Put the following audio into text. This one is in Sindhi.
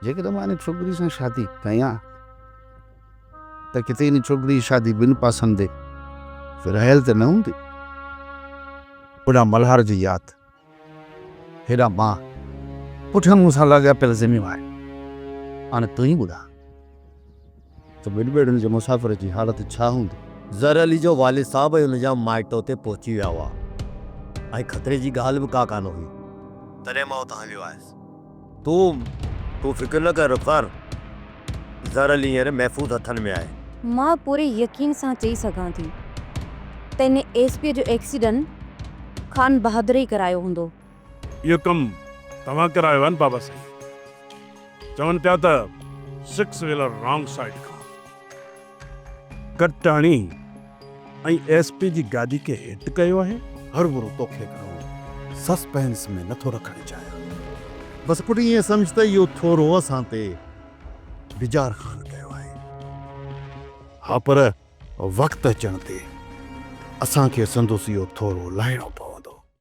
جيڪڏهن مان ان ڇوڪري سان شادي ڪيان ته ڪٿي ان ڇوڪري جي شادي ٻن پاسن تي ورهايل ته نه هوندي. هوڏانهن ملهار جي ياد، هيڏانهن مان، پٺيان مون سان لاڳاپيل ذميواري. هاڻي تون ئي ٻڌاء ته ٻن ٻيڙين جي مسافر جي حالت ڇا هوندي؟ زر علي جو والد صاحب ۽ ان جا مائٽ اتي پهچي ويا هئا ۽ خطري جي ڳالهه به ڪا ڪانه هئي. تڏهن مان اتان هليو آيس. تون تون فڪر نه ڪر رخسار، زر علي هينئر محفوظ هٿن ۾ آهي. مان پوري يقين سان چئي سگهان ٿي ته ان ايس پيء جو ايڪسيڊنٽ خان بهادر ئي ڪرايو هوندو. اهو ڪم توهان ڪرايو آهي نه بابا سائين. چون پيا ته سڪس ويلر رانگ سائيڊ کان ڪٽ هڻي ۽ ايس پي جي گاڏي کي هٽ ڪيو آهي. هروڀرو توکي گهڻو سسپينس ۾ نٿو رکڻ چاهيان. بس پٽ ائين سمجهه ته اهو ٿورو اسان تي بجار خان ڪيو آهي. ها پر وقت اچڻ تي اسان کي سندس اهو ٿورو لاهڻو پوندو.